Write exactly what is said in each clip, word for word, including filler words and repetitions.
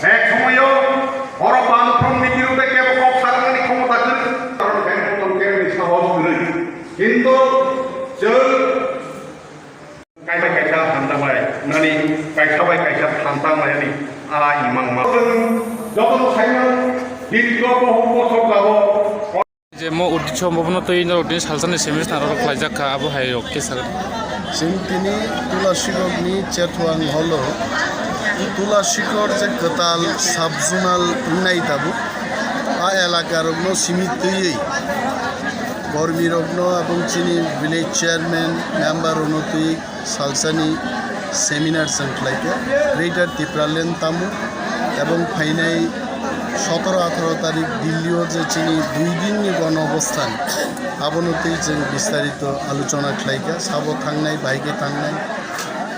Ek somoyo oro bangphrom ni biruddhe kebo kok saknani khomota kwrwi, karon khe motom khe ni sahos kwrwi. Kintu chwng kaisa kaisa hamjaknai nani, kaisa bai kaisa hamjaknai ani a imang ma. Chwng jotono saimano dirgho bohuk bochor jago. Je mo uddesho, mo bono twi norok ni salsani semester rok khlaijak kha, abo hai rok khe sagri. Chwng tini Tulasikok ni Chetwang holo Tulasikor je kwtal sub-zonal wngnai tabuk, a elaka rokno simi twiwi kormi rokno abong chini village chairman, member rokno twi salsani seminar chwng khlaikha, Greater Tipraland tamo, ebong phainai sotoro atharo tarik Delhi o je chini dui din ni gono obosthan, abono twi chwng bistarito aluchona khlaikha, sabo thangnai, bahai khe thangnai,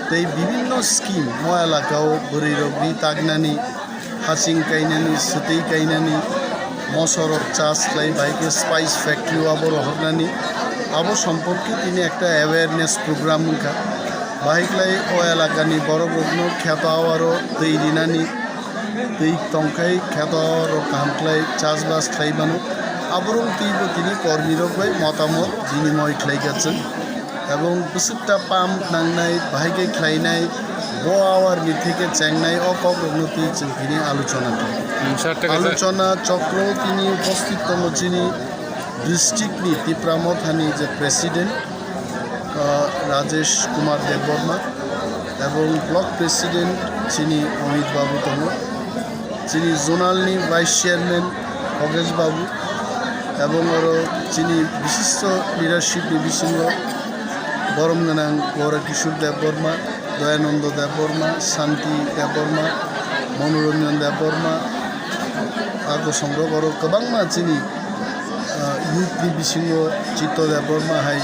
tei bibinno scheme mo elaka o bwrwi rok ri taknani, hasing kainani, swtwi kainani, mosorok chas khlai, bahai khe spice factory o abo rohornani, abo somporke tini ekta awareness program wngkha. Bahai khlai o elakani borok rokno kheto awaro twi rinani, twi tongkhai kheto awaro kaham khlai chas bas khlai mano, aborok twibo tini kormi rok bai motamot binimoy khlai kha chwng. Ebong bwswkta pump nangnai, bahai khe khlainai, bo hour ni theke chengnai, o kok rokno twi chwng tini aluchona khlai. Hmm, sir, thik ache. Aluchona chokro tini uposthit tongo chini district ni Tipra Motha ni je president, ah, Rajesh Kumar Debbarma, ebong block president chini Amit Babu tongo. Chini zonal ni vice chairman Hogesh Babu, ebong oro chini bishisto leadership ni bisingo borom gwnang Gaura Kishore Debbarma, Dayananda Debbarma, Santi Debbarma, Manoranjan Debbarma, a kosong rok oro kwbangma chini, ah, youth ni bisingo Chitto Debbarma hai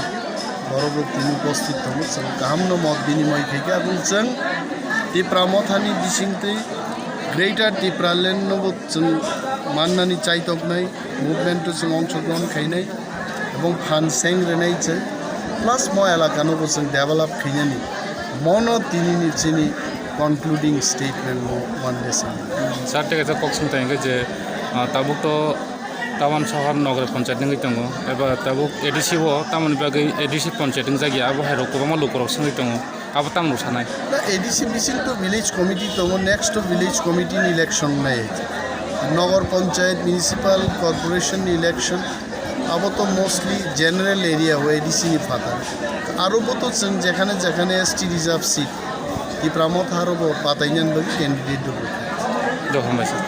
borok rok tini uposthit tongo. Chwng kaham no mot binimoy khaikha, aboni chwng Tipra Motha ni bisingtwi Greater Tipraland no bo chwng mannani chaitoknai, movement o chwng ongshogrohon khainai, ebong phan seng rwnai chwng, plus mo elaka no bo chwng develop khainani, mono tini ni chini concluding statement mo one day sini. Sir, thik ache, kok swng tai hwnkhe je, ah, tabuk to Tawan Sohor Nogor Panchayat wngwi tongo, eba tabuk A D C o tamoni bagwi A D C Panchayat wngjak ya, abo hai rok kwbangma luku rok swngwi tongo. Abo tamo rw sanai? Na, A D C bising to village committee tongo, next to village committee ni election nai. Nogor Panchayat, Municipal Corporation ni election, abo to mostly general area o A D C ni phatar. Aro bo to chwng jekhane jekhane S T reserve seat, Tipra Motha aro bo patainani bagwi candidate rw. Do, hambai sir.